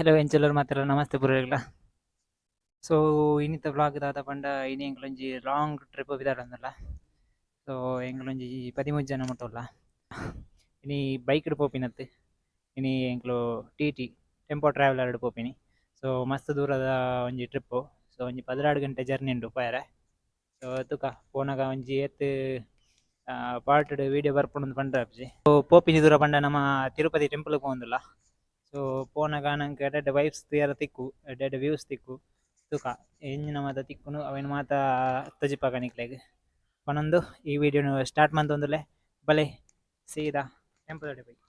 Hello ಎಂಚಲರ್ ಮಾತ್ರ ನಮಸ್ತೆ ಪುರಗ್ಲ. ಸೊ ಇನ್ನಿತ vlog ದಾದ ಪಂಡ ಇನಿ ಎಂಕ್ಲೊಂಜಿ ಲಾಂಗ್ ಟ್ರಿಪ್ ಪಿದಾಡೊಂದುಲ್ಲ. ಸೊ ಎಂಕ್ಲೊಂಜಿ 13 ಜನ ಮುಟ್ಟುಲ್ಲ. ಇನಿ ಬೈಕ್ ಡ್ ಪೋಪಿನತ್. ಇನಿ ಎಂಕ್ಲು ಟಿ ಟಿ ಟೆಂಪೋ ಟ್ರಾವೆಲರ್ ಡ್ ಪೋಪಿನಿ. ಸೊ ಮಸ್ತ್ ದೂರದ ಒಂಜಿ ಟ್ರಿಪ್. ಸೊ ಒಂಜಿ 12 ಗಂಟೆ ಜರ್ನಿ ಉಂಡು ಪೋಯೆರೆ. ಸೊ ತುಕ ಪೋನಗ ಒಂಜಿ ಏತ್ ಪಾರ್ಟ್ ಡ್ ವಿಡಿಯೋ ಬರ್ಪುಂಡು ಪಂಡ್ರೆ ಆಪುಜಿ. ಸೊ ಪೋಪಿನಿ ದೂರ ಪಂಡ ನಮ ತಿರುಪತಿ ಟೆಂಪಲ್ ಪೋವೊಂದುಲ್ಲ. ಸೊ ಪೋನಗ ನಂಕ್ ಎಡ್ಡೆ ವೈಬ್ಸ್ ತೂಯೆರೆ ತಿಕ್ಕು, ಎಡ್ಡೆ ಎಡ್ಡೆ ವ್ಯೂಸ್ ತಿಕ್ಕು. ತುಕ ಎಂಚಿನ ಮಾತ ತಿಕ್ಕುನು ಅವೆನ್ ಮಾತ ತೋಜಿಪಾಗ ನಿಕ್ಲೆಗ್ ಪನೊಂದು ಈ ವಿಡಿಯೋನು ಸ್ಟಾರ್ಟ್ ಮಂತೊಂದುಲ್ಲೆ. ಬಲೆ ಸೀದಾ ಟೆಂಪಲ್ ಪೋಯಿ.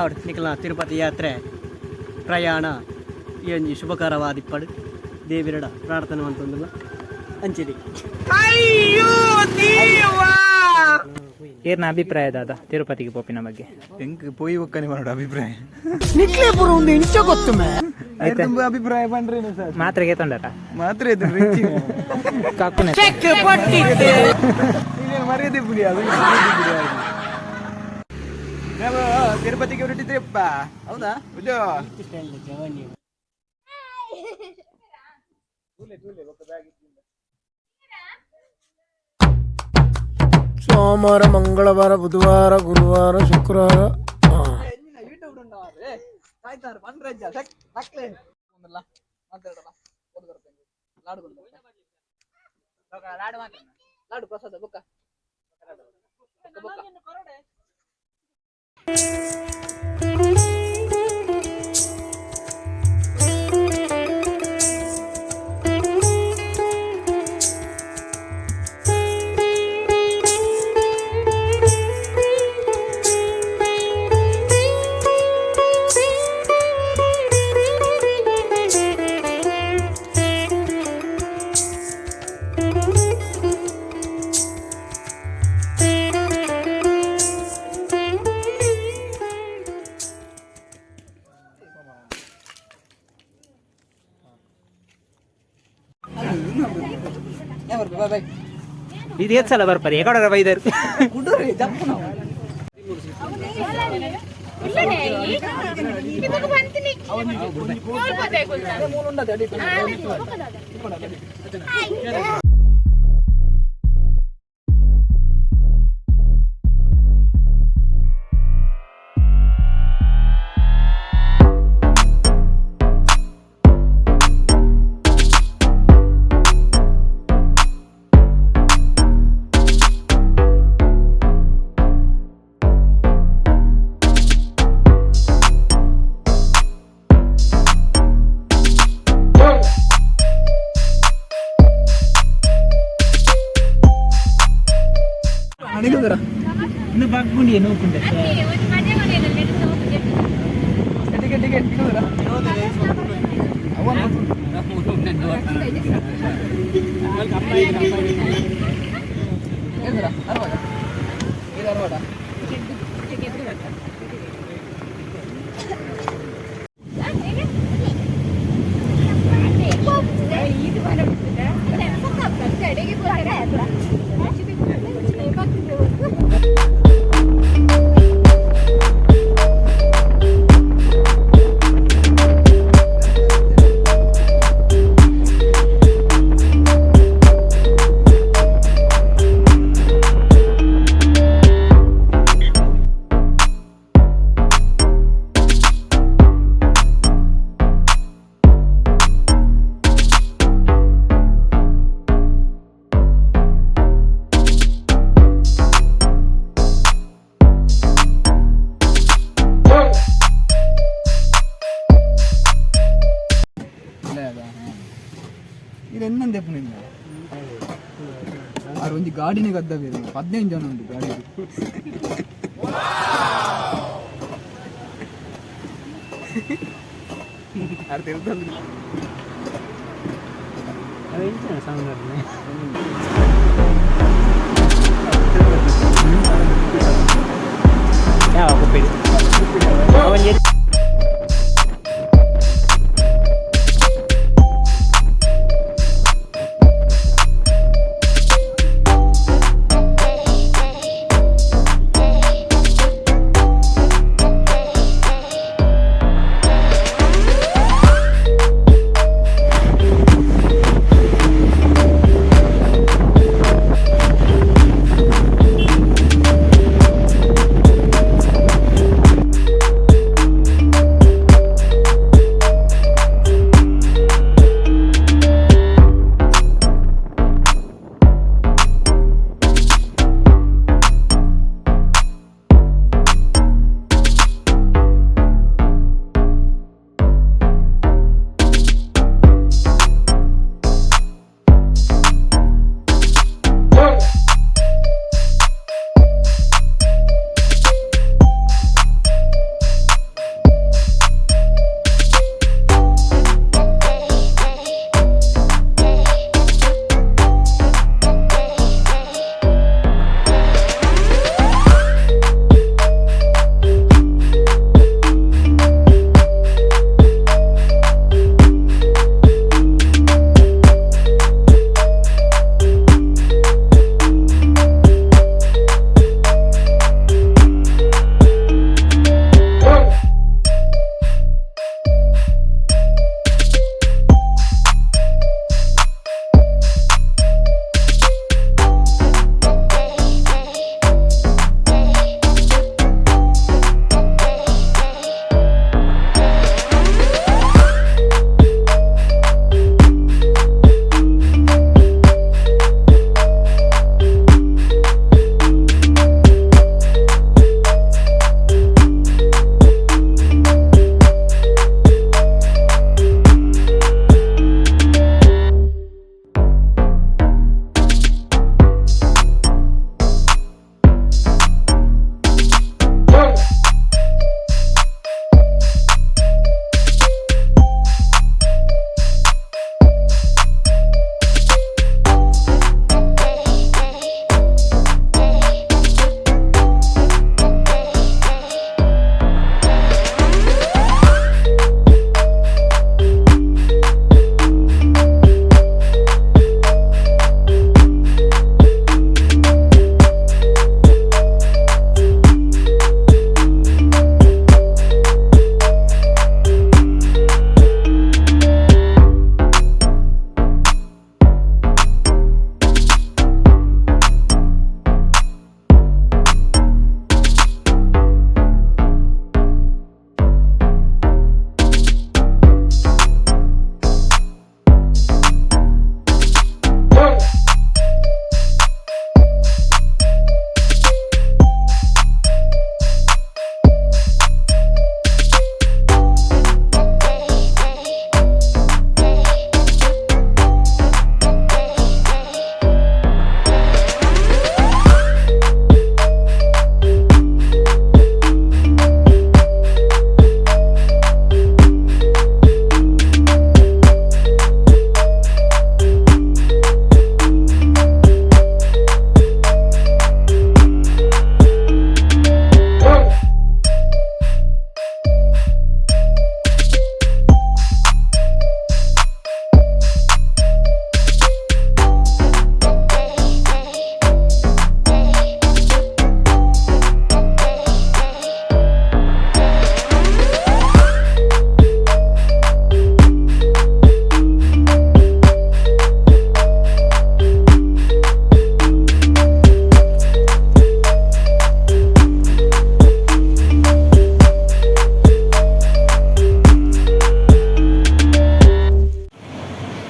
ಆವಡ್ ನಿಕಲ್ನ ತಿರುಪತಿ ಯಾತ್ರೆ ಪ್ರಯಾಣ ಈ ಒಂಜಿ ಶುಭಕರವಾದಿಪ್ಪಡು ದೇವಿರಡ ಪ್ರಾರ್ಥನೆ ಮಂತೊಂದುಲ್ಲ ಅಂಚಿದಿ. ಏರ್ನ ಅಭಿಪ್ರಾಯ ದಾದ ತಿರುಪತಿಗೆ ಪೋಪಿನ ಬಗ್ಗೆ? ಎಂಕ್ ಪೋಯಿ ಒಕ್ಕನೆ ಮಾಡೋಡು ಅಭಿಪ್ರಾಯ. ನಿಕ್ಲೆ ಪುರ ಒಂದು ಇಂಚ ಗೊತ್ತುಮೆ. ಐತೆ. ತುಂಬ ಅಭಿಪ್ರಾಯ ಪಂಡ್ರೇನು ಸರ್? ಮಾತ್ರೆಗೆ ತೊಂಡರ. ಮಾತ್ರ ಇದ್ರು ರಿಚ್. ಕಾಕುನೆ. ಇದೇನು ಮರ್ಯಾದೆ ಪುಡಿ ಅದು, ಮರ್ಯಾದೆ ಪುಡಿ ಅದು. ನಾವು ತಿರುಪತಿಗೆ ಹೊರಟಿದ್ರಿಪ್ಪ. ಹೌದಾ? ಉಜ್ಜೋ. ಸೋಮವಾರ, ಮಂಗಳವಾರ, ಬುಧವಾರ, ಗುರುವಾರ, ಶುಕ್ರವಾರ. ಇದು ಏತ್ ಸಲ ಬರ್ಪದೆ ಎಕಡೆ ಬೈದರು. ಇನ್ನು ಬಾಗ್ಗುಂಡಿ ನೋಕುಂಡೆ. ಇದು ಎನ್ನಂದೆ ಪುನಿಂದ. ಆರು ಒಂಜಿ ಗಾಡಿನೇ ಗದ್ದ ಬೇರೆ 15 ಜನ ಉಂಟು ಗಾಡಿ. ಅವು ಎಂಚಿನ ಸೌಂಡ್? ಯಾವ ಕುಪ್ಪಿಡಿ ಒಂಜಿ.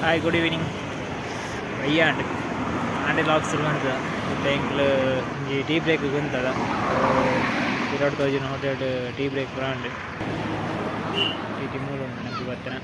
Hi, good evening. ಬಯ್ಯಾಂಡ್ ಆಂಡೆ ವ್ಲಾಗ್ ಶುರು ಮಾಡ್ತದ. ಮತ್ತು ಎಂಕ್ಲು ಒಂಜಿ ಟೀ ಬ್ರೇಕ್ ಗುಂತದ ಪಿರಡ್ ತೋಜಿನ hotel tea break brand. Tea ಮೂಲ ಉಂಟು ನಮ್ಗೆ ಬತ್ತನ.